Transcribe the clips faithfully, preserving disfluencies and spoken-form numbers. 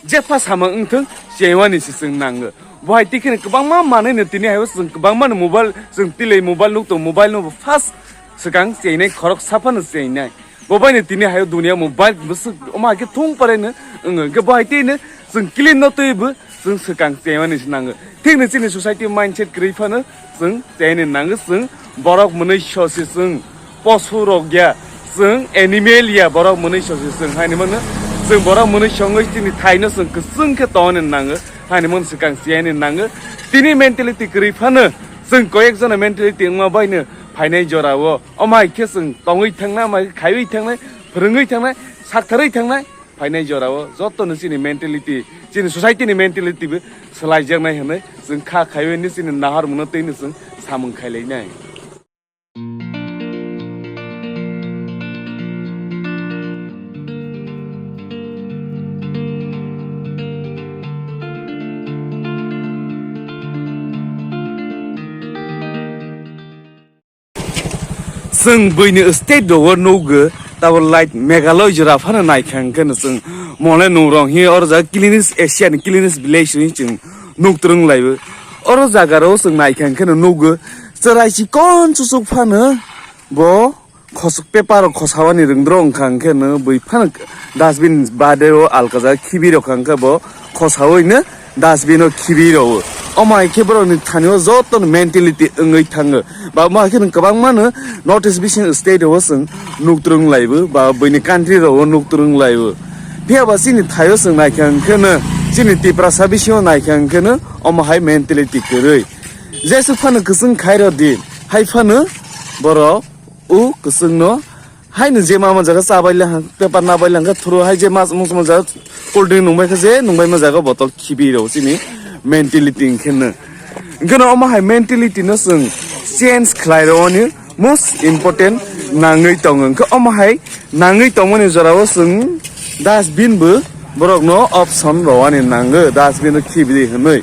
Jepha samung wngthung, chengwani se chwng nango. Bo hai tikhe kwbangma manwi no tini hai chwng kwbangma no mobile, chwng tile mobile nuk tong, mobile no bo first swkang chenai, khorok saphano chenai. Bo bai no tini hai dunia mobile bwswk omo hai khe thung pare no wng, hwnkhe bo hai twi no chwng clean no twi bo chwng swkang chengwani se nango. Thik no chini society mindset kwrwi phano chwng chengni nango, chwng borok mwnwi sosi chwng posu rok ya, chwng animal ya, borok mwnwi sosi chwng haini mano, chwng borok mwnwi songwi chini thaino chwng kwchwng khe tongni nango, haini mano swkang chengni nango. Tini mentality kwrwi phano chwng koyek jona mentality wngma baino phainai jorao, omo hai khe chwng tongwi thangnai, omo hai khe khaiwi thangnai, phwrwngwi thangnai, saktharwi thangnai, phainai jorao jotono chini mentality, chini society ni mentality bo swlaijaknai hwnwi chwng kha khaiwi ni chini naharmungno twi no chwng samung khailainai. Chwng buini state rogo nukgo, tabuk light Meghalaya jora phano naikha hwnkhe no chwng mole nungrong hi oro jaga cleanest Asian cleanest village hinwi chwng nuk twrwng laibo. Oro jaga rogo chwng naikha hwnkhe no nukgo, chwrai chikon chuchuk phano bo khosok paper rok khosawani rwngdrong wngkha hwnkhe no bui phano dustbin bade o alka jaga khibi rok kha hwnkhe bo khosawino dustbin o khibi rwo. Omo hai khe borokni thani o jotono mentality wngwi thango. Ba omo hai khe nwng kwbangma no North East bising state o chwng nuk twrwng laibo, ba buini country rok o nuk twrwng laibo. Phiya ba chini thai o chwng naikha hwnkhe no, chini Tiprasa bising o naikha hwnkhe no omo hai mentality kwrwi. Jesuk phano kwchwng khai rw di, hai phano borok o kwchwng no haino je ma manjak khe cha bai le hang, paper na bai le hang khe thuro, hai je ma mung mung jak cold drink nung bai khe je nung bai manjak khe bottle khibi rw chini mentality hwnkhe no. Hwnkhe no omo hai mentality no chwng change khlai rw ani most important nangwi tongo. Hwnkhe omo hai nangwi tongmani jora o chwng dustbin bo borok no option rw ani nango, dustbin o khibi di hwnwi.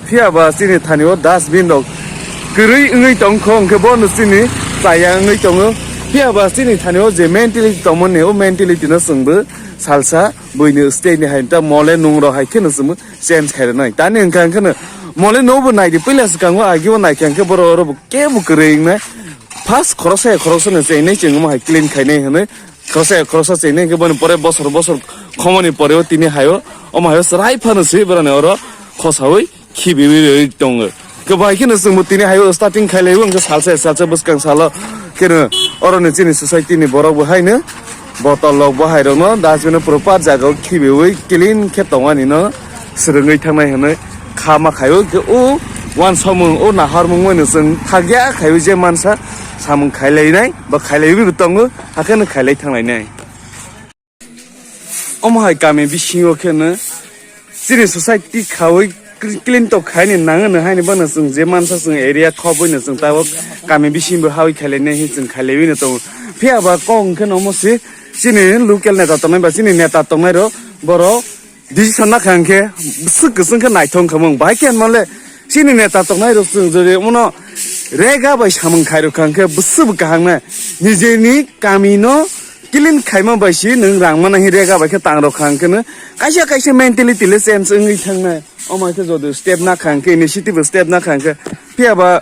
Phiya ba chini thani o dustbin rok kwrwi wngwi tong kho, hwnkhe bono chini chaya wngwi tongo. Phiya ba chini thani o je mentality tongmani, o mentality no chwngbo salsa buini state ni hai ta mole nung rok hai kheno chwngbo change khai rwnai. Tani hwnkha hwnkhe no mole no bo nai di, puila swkango agi o naikha hwnkhe borok oro bo kebo kwrwi wngnai. First khoroksa ya khoroksa no chengnai chwngmo hai clean khainai hwnwi. Khoroksa, khoroksa chengnai hwnkhe boni pore bosor, bosor khomoni pore o tini hayo, omo hayo chwrai phano se boroni oro khosaui khibiui rwi tongo. Khe bai kheno chwngbo tini hayo starting khailaiwi hwnkhe salsa, salsa bwskang salo kheno oroni chini society ni borok bo haino botol rok bo hai rokno dustbin o proper jaga o khibiui clean khe tongani no swrwngwi thangnai hwnwi kha ma khaio. Khe o uansukmung, o naharmung bai no chwng thakya khaio je mansa samung khailainai ba khailaiwi bo tongo, hakhe no khailai thanglainai. Omo hai kami bisingo khe no chini society khaui clean to khaini nangwi no haini bono chwng je mansa chwng area khobwi no chwng tabuk kami bisingo haui khailainai hin chwng khailaiwi no tongo. Phiya ba kok hwnkhe no omo se chini local neta tongnai ba chini neta tongnai rok borok decision nakha hwnkhe bwswk kwchwng khe naithok wngkha mung. Bahai khe hinmale chini neta tongnai rok chwng jodi omono rega bai samung khairokha hwnkhe bwswk bo kaham nai. Nijeni kami no clean khaima bai si nwng rang mana hi rega bai khe tangrokha hwnkhe no kaisa kaisa mentality le change wngwi thangnai. Omo hai khe jodi step nakha hwnkhe, initiative step nakha hwnkhe, phiya ba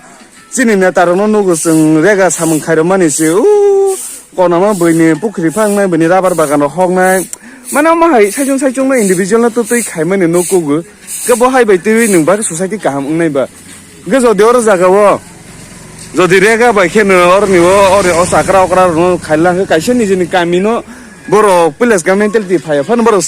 chini neta rokno nugo chwng rega samung khairokmani se, o konama buini pukhri phangnai, buini rubber bagan rok hoknai. Mane omo hai saichung saichung no individual no twtwi khaimani no kugo. Khe bo hai bai twiwi nwng ba society kaham wngnai ba. Hwnkhe jodi oro jaga o, jodi rega bai khe no oroni o, ori o chakra okra rokno khaila hwnkhe kaisa nijini kami no borok village ga mentality phaiya phano borok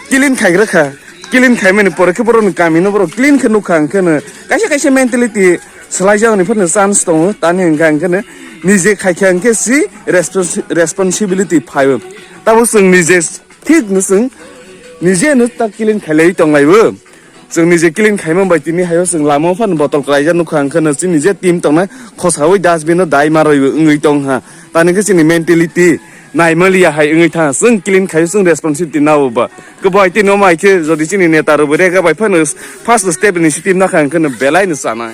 clean khaigra kha. Clean khaimani pore khe borokni kami no borok clean khe nukha hwnkhe no kaisa kaisa mentality swlaijakni phano chance tongo, tani hwnkha hwnkhe no nije khaikha hwnkhe si responsi-, responsibility phaio. Tabuk chwng nije thik no chwng nije no ta clean khailaiwi tonglaibo. Chwng nije clean khaima bai tini hayo chwng lama phano botol kwlaijak nukha hwnkhe no chini je team tongnai khosaui dustbin no dai ma rwibo wngwi tongkha. Tani khe chini mentality naimaliya hai wngwi tha, chwng clean khaio chwng responsibility nao ba. Khe bo hai tini omo hai khe jodi chini neta rokbo rega bai phano first step initiative nakha hwnkhe no belai no chanai.